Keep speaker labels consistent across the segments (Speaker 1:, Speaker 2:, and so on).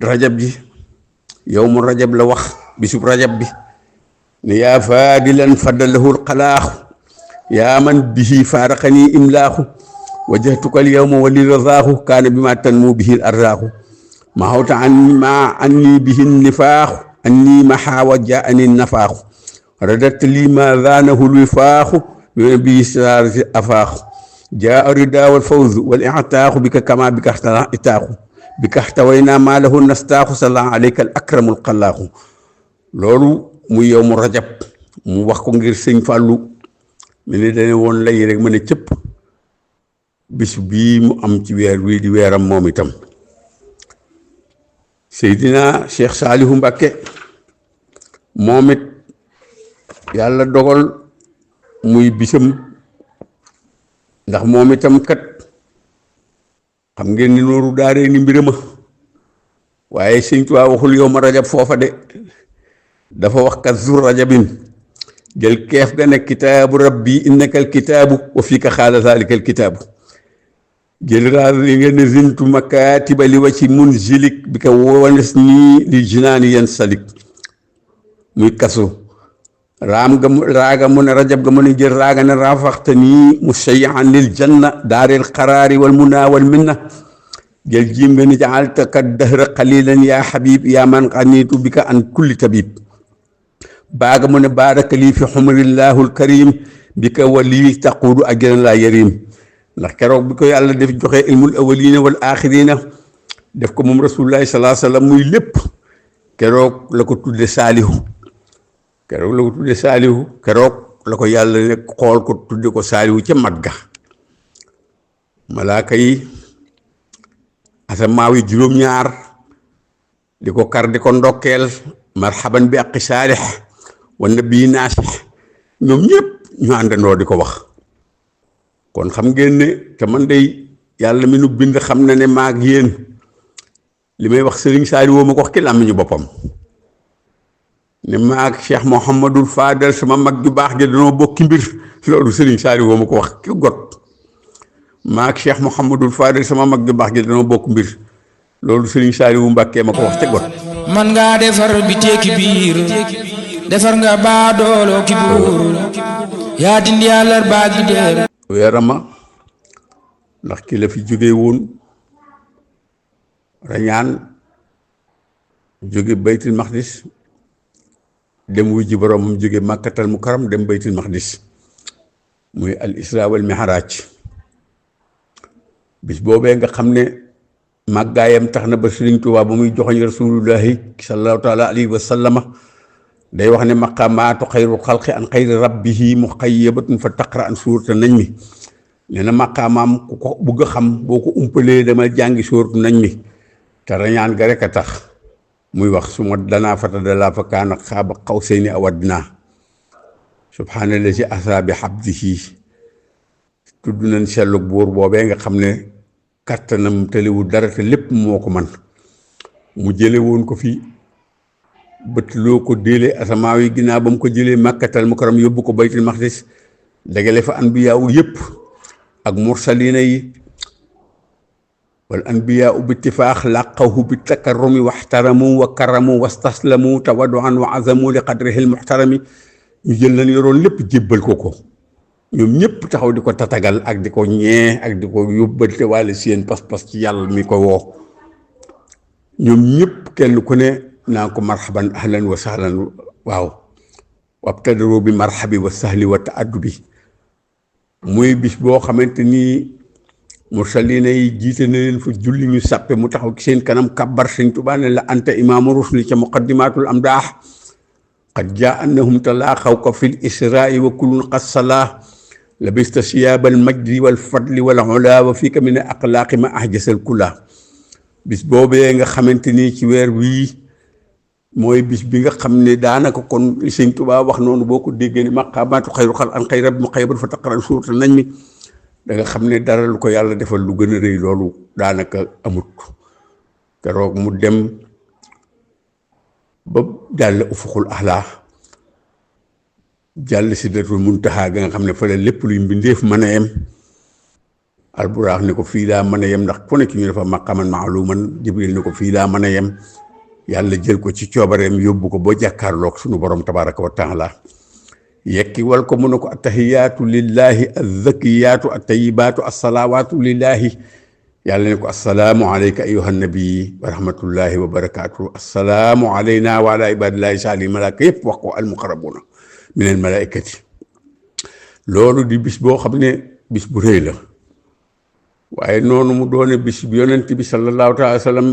Speaker 1: rajab ji yow mu rajab la wax bisub rajab bi ne yaa faadilan faddalahu alxalaaxu yaa man bihi faaraqani imlaaxu wajahtuka alyawma wali razaaxu kaana bi ma tanmu bihi arzaaxu ma xawta anni bihi nifaaxu anni maxaawa jaani nafaaxu radatta lii ma zaanahu lwifaaxu bi bihi saarati afaaxu jaa ridaa wal fawzu wal i'taaxu bika kama bika itaaxu bika xtawaynaa maa lahu nastaaxu salla alayka al akramul xallaaxu loolu muy yow mu rajab mu wax ko ngir sëñ Fàllu mi ne dane woon lay rek mën a cëpp bis bii mu am ci weer wii di weeram moom itam Seydina Cheikh Saalihu Mbàkke moom it yàlla dogal muy bisam ndax moom itam kat xam ngeen ni nooru daaree ni mbirama waaye sëñ Tuubaa waxul yow ma rajab foofa de dafa wax kat zur rajabin jël keef ga ne kitaabu rabbi innaka al kitaabu wa fiika xaala zaalika al kitaabu jël raal li ngeen ne zintu makaatiba li wacci munzilik bi ka wanes nii li jinaani yen salik muy kasu raaga mu ne rajab ga mu ne jël raaga ne rafaxta nii musayyan lil janna daaril qaraari wal munaa wal minna jël jiim nga ni jaalta ka dahra qalilan yaa xabib yaa man qaniitu bi ka an kulli tabib baaga mu ne baaraka lii fi xumrillaahu alkarim bi ka wali taquudu ajran laa yarim ndax keroog bi ko yàlla def joxe ilmul awalina wal axirina def ko moom rasulullahi salaa sallam muy lépp keroog la ko tudde saalihu keroog la ko yàlla ne xool ko tudde ko saalihu ca mat ga malaaka yi asamaaw yi juróom-ñaar di ko kar di ko ndokkeel marhaban bi aqi saalix wa nabii naasix ñoom ñëpp ñu àndandoo di ko wax kon xam ngeen ne te man day yàlla mi nu bind xam na ne maag yéen li may wax sëriñ Saaliw ma ko wax ki làmmiñu boppam ne maag Cheikh Mouhamadul Fadal sama mag ju baax gi danoo bokki mbir loolu sëriñ Saaliw ma ko wax ki got maag Cheikh Mouhamadul Fadal sama mag ju baax gi danoo bokk mbir loolu sëriñ Saaliw Mbàkke ma ko wax te got
Speaker 2: man ngaa defar bi teeki biir defar nga baa dooloo ki buur yaa dindi yàlla baa gi deer
Speaker 1: weerama ndax ki la fi jóge woon rañaan jóge baytul maqdis dem wuy ji boroomam jóge màkkatal mukarram dem baytul maqdis muy al isra wal mi'raj bis boobee nga xam ne màggaayam tax na ba Sëriñ Tuubaa ba muy joxoñ rasulullahi sallallahu taala alayhi wa sallama day wax ne maqaamaatu xayrul xalqi an xayri rabbihi muxayyabatun fa taqra an suurata nañ mi nee na maqaamaam ku ko bugg a xam boo ko umpalee dama jàngi suuratu nañ mi te rañaan ga rek a tax muy wax su ma danaa fata dalaa fa kaana xaaba qawsayni aw adnaa subhaanallazi asraa bi abdihi tudd nañ sellug buur boobee nga xam ne kattanam tëliwul dara te lépp moo ko man mu jële woon ko fi bët loo ko déele asamaaw yi ginnaaw ba mu ko jëlee màkkatal mukarram yóbbu ko baytul maqdis dagale fa anbiyaawu yëpp ak mursalina yi wal anbiyaa bi ittifaax laqahu bi takarrumi waxtaramu wa karamu wastaslamu tawaduan wa azamu li qadrihi l muxtarami ñu jël lañ yoroon lépp jébbal ko ñoom ñëpp taxaw di ko tatagal ak di ko ñee ak di ko yóbbante wàlle seen pas-pas ci yàlla mi ko woo ñoom ñëpp kenn ku ne naa ko marhaban ahlan wa sahlan waaw wabtadaru bi marhabi wa sahli wa taaddubi muy bis boo xamante ni mursalina yi jiite na leen fa julli ñu sàppe mu taxaw ci seen kanam kabbar Sëñ Tuubaa ne la anta imaamu rusli ca muqaddimatul amdaax qad jaa annahum talaaxaw ko fil israai wa kullun qad salaa labista siyaabal majdi wal fadli wal ulaa wa fiika min aqlaaqi ma ahjasal kulaa bis boobee nga xamante ni ci weer wii mooy bis bi nga xam ne daanaka kon li Sëñ Tuubaa wax noonu boo ko déggee ne maqaamaatu xayru xal an xay rabbi mu xaybar fa taqaran suurata nañ mi da nga xam ne dara lu ko yàlla defal lu gën a rëy loolu daanaka amut keroog mu dem ba jàll ufuqul axlaa jàll sidratul muntaha ga nga xam ne fa la lépp luy mbindeef mën a yem alburaax ni ko fii laa mën a yem ndax ku ne ci ñu dafa maqaman maaluman. Jibril ni ko fii laa mën a yem. yàlla jël ko ci coobareem yóbbu ko ba jàkkaarloog sunu borom tabaraka wa taala yekki wal ko mu ne ko attahiyaatu lillahi azzakiyaatu attayibaatu assalawaatu lillahi. yàlla ne ko assalaamu alayka ayuha nabii wa rahmatullahi wa barakaatu. assalaamu alayna wa ala ibadillahi saalihin. malaaka yëpp wax ko almuqarrabuuna min al malaikati. loolu di bis boo xam ne bis bu rëy la waaye noonu mu doone bis bi yonent bi sallallahu taala wa sallam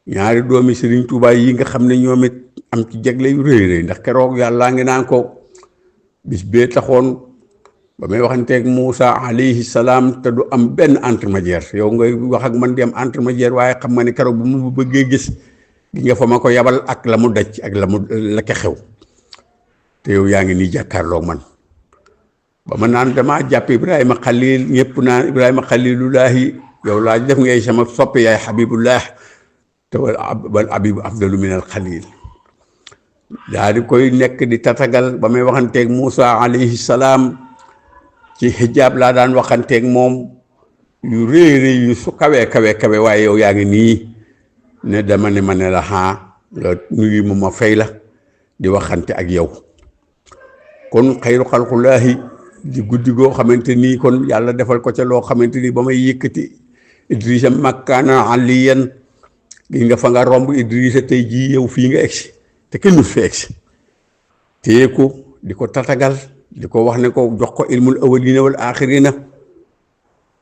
Speaker 1: ñaari doomi Sëriñ Tuubaa yi nga xam ne ñoom it am ci jagle yu rëy rëy ndax keroog yàllaa ngi naan ko bis bee taxoon ba may waxanteeg Muusa alayhi salaam te du am benn intermédiaire yow ngay wax ak man di am intermédiaire waaye xam nga ne keroog bu mu bëggee gis gi nga fa ma ko yabal ak la mu daj ak la ko xew te yow yaa ngi nii jàkkaarloog man ba ma naan damaa jàpp Ibrahima Xalil ñëpp naan Ibrahima Xalilullahi yow laa def ngay sama soppe yaay Habibullah te wal abibu afdalu min al xalil. daa di koy nekk di tatagal ba may waxanteeg Muusa alayhi salaam ci xijaab laa daan waxanteeg moom yu réy yu su kawe waaye yow yaa ngi nii ne dama ne ma ne la nga nuyu ma fay la di waxante ak yow. kon xayru xalqullaahi di guddi goo xamante nii kon yàlla defal ko ca loo xamante ni ba may yëkkati Idrissa makkaana aliyan gi nga fa nga romb Idrissa tey jii yow fii nga egsi te kenn fi egsi téye ko di ko tatagal di ko wax ne ko jox ko ilmul awwalina wal axirina.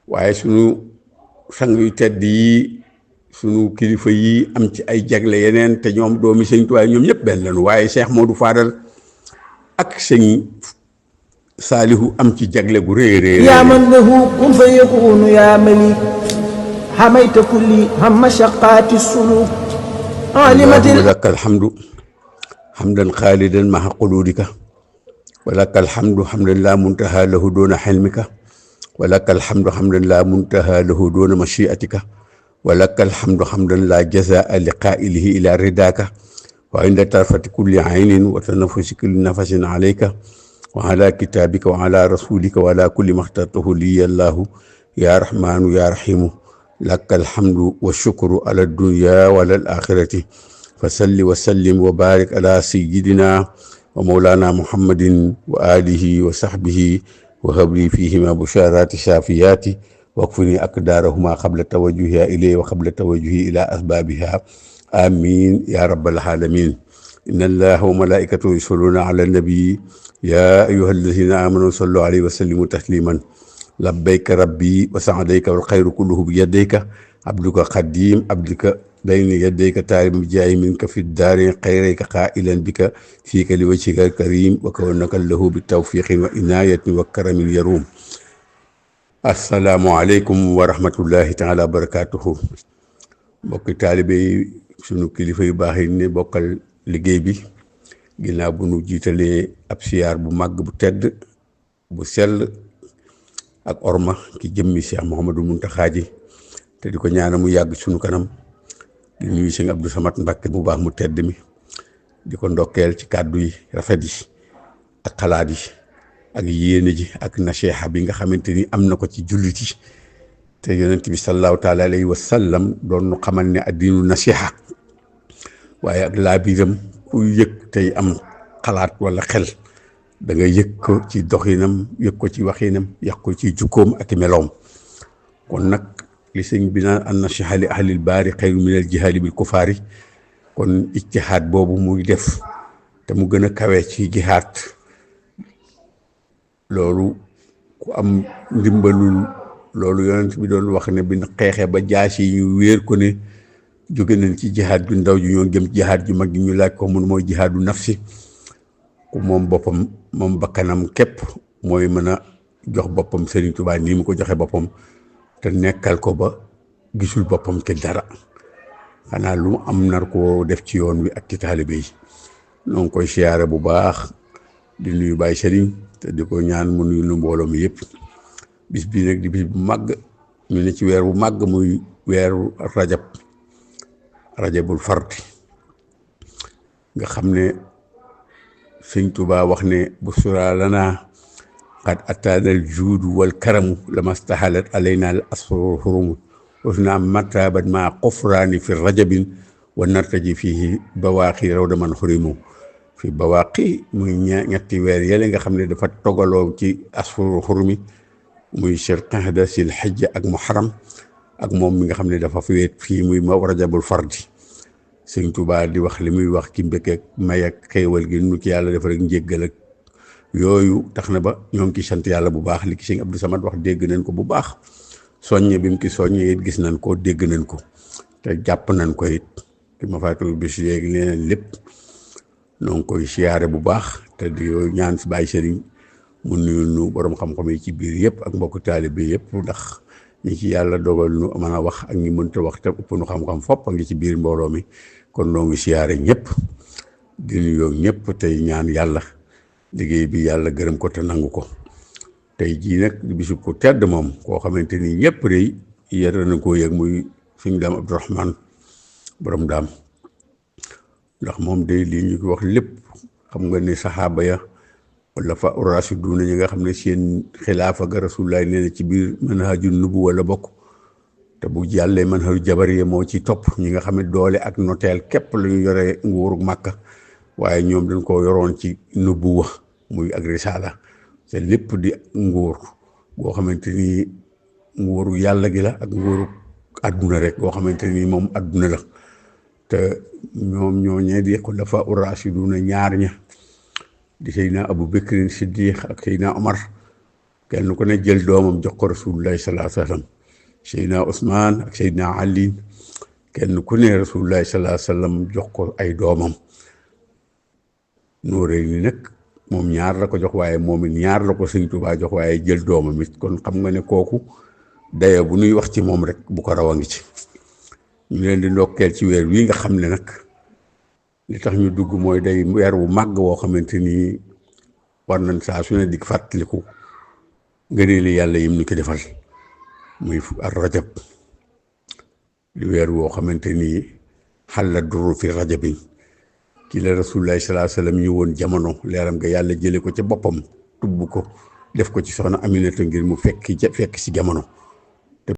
Speaker 1: waaye sunu sang yu tedd yi sunu kilifa yi am ci ay jagle yeneen te ñoom doomi Sëñ Tuubaa ñoom ñëpp benn lañu waaye Cheikh Modou Fadal ak Sëñ Saalihu am ci jagle gu rëy
Speaker 3: yaa man lahu kun fa yakunu yaa malik حميت كلي هم مشقات السلوك علمت
Speaker 1: لك الحمد حمدا خالدا مع قلودك ولك الحمد حمدا لا منتهى له دون حلمك ولك الحمد حمدا لا منتهى له دون مشيئتك ولك الحمد حمدا لا جزاء لقائله إلى رداك وعند طرفة كل عين وتنفس كل نفس عليك وعلى كتابك وعلى رسولك وعلى كل ما اخترته لي الله يا رحمن يا رحيم لك الحمد والشكر على الدنيا وعلى الآخرة فصل وسلم وبارك على سيدنا ومولانا محمد وآله وصحبه وهب لي فيهما بشارات شافيات واكفني أقدارهما قبل توجهها إليه وقبل توجهي إلى أسبابها آمين يا رب العالمين. إن الله وملائكته يصلون على النبي يا أيها الذين آمنوا صلوا عليه وسلموا تسليما. لبيك ربي وسعديك والخير كله بيديك عبدك قديم عبدك بين يديك تائب جاي منك في الدار خيرك قائلا بك فيك لوجهك الكريم وكونك له بالتوفيق وعناية وكرم يروم. السلام عليكم ورحمة الله تعالى وبركاته. mbokki taalibe yi sunu kilifa yu baax yi ne bokkal liggéey bi ginnaaw bu nu jiitalee ab siyaar bu màgg bu tedd bu sell ak orma ki jëmmi Cheikh Mouhamadou Mountakha ji te di ko ñaanal mu yàgg sunu kanam di nuyu Sëñ Abdou Samad Mbacké bu baax mu tedd mi di ko ndokkeel ci kàddu yi rafet yi ak xalaat yi ak yéene ji ak nasiha bi nga xamante ni am na ko ci jullit yi te yonent bi sallallahu taala alayhi wa sallam doon nu xamal ne addiinu nasiha waaye ak laa biiram ku yëg tey am xalaat wala xel da nga yëg ko ci doxinam yëg ko ci waxinam yëg ko ci jukkoom ak meloom. kon nag li sëñ bi naan an nasiha li ahlil baari xayru min al jihaadi bil kufaari kon ijtihaad boobu muy def te mu gën a kawe ci jihaad loolu ku am ndimbalul loolu yonent bi doon wax ne bi xeexee ba jaas yi ñu wéer ko ne jóge nañ ci jihaad ju ndaw ji ñoo jëm jihaad ju mag ji ñu laaj ko mun mooy jihaadu nafsi ku moom boppam moom bakkanam képp mooy mën a jox boppam Serigne Touba nii mu ko joxe boppam te nekkal ko ba gisul boppam ci dara xanaa lu mu am nar koo def ci yoon wi ak ci taalibe yi noo ngi koy siyaare bu baax di nuyu Baye Serigne te di ko ñaan mu nuyu lu mbooloo mi yëpp. bis bii nag di bis bu màgg ñu ne ci weer bu màgg muy weeru rajabul fardi nga xam ne sëñ Tuubaa wax ne bu sura lana qad ataana al juudu wal karamu lama stahalat alayna al asfuru xurumu wasna matabat ma qufraani fi rajabin wa nartaji fihi bawaaqi rawda man xurimu fi bawaaqi muy ñetti weer yële nga xam ne dafa togaloo ci asfuru xurumi muy qa'da sil hijja ak muharram ak moom mi nga xam ne dafa féet fii muy ma rajabul fardi sëñ Tuubaa di wax li muy wax ci mbëkk ak may ak xéewal gi nu ci yàlla def rek njéggal ak yooyu tax na ba ñoo ngi ci sant yàlla bu baax li ki sëñ Abdou Samad wax dégg nañ ko bu baax soññe bi mu ki soññe it gis nañ ko dégg nañ ko te jàpp nañ ko it ki ma fàttali bis léegi leneen lépp noo ngi koy siyaare bu baax te di ñaan si bàyyi sëriñ mu nuyu nu borom xam-xam yi ci biir yëpp ak mbokku taalibe bi yëpp ndax ñi ci yàlla dogal nu mën a wax ak ñi mënta wax te ëpp nu xam-xam fopp a ngi ci biir mbooloo mi kon noo ngi siyaare ñëpp di nuyoo ñëpp tey ñaan yàlla liggéey bi yàlla gërëm ko te nangu ko tey jii nag bisu ko tedd moom koo xamante ni ñëpp rëy yara na koo yëg muy suñu daam Abdourahmane borom daam ndax moom day lii ñu ko wax lépp xam nga ni saxaaba ya wala fa rasiduuna ñi nga xam ne seen xilaafa ga rasulullaay nee na ci biir manhaju nubu wala bokk te bu jàllee manhaju jabariya moo ci topp ñi nga xam ne doole ak noteel képp la ñu yore nguuru Màkka waaye ñoom dañ ko yoroon ci nubuwa muy ak risaala te lépp di nguur boo xamante ni nguuru yàlla gi la ak nguuru adduna rek boo xamante ni moom adduna la te ñoom ñoo ñee di xulafa rasiduuna ñaar ña di Seydina Abu Bakrin Siddiq ak Seydina Omar kenn ku ne jël doomam jox ko rasulullahi sallallahu alayhi wa sallam Seydina Ousmane ak Seydina Ali kenn ku ne rasulullahi sallallahu alayhi wa sallam jox ko ay doomam nooree ni nag moom ñaar la ko jox waaye moom it ñaar la ko Sëñ Tuubaa jox waaye jël doomam it kon xam nga ne kooku daya bu nuy wax ci moom rek bu ko raw a ngi ci ñu leen di ndokkeel ci weer wi nga xam ne nag li tax ñu dugg mooy day weer wu màgg woo xamante ni war nañ saa su ne di fàttaliku ngëneeli yàlla yim ñu ko defal muy ar rajab di weer woo xamante ni xalla duru fi rajabin ki la rasulullahi sallallahu alayhi wasallam ñu woon jamono leeram nga yàlla jële ko ca boppam tubb ko def ko ci soxna Aminata ngir mu fekk si jamono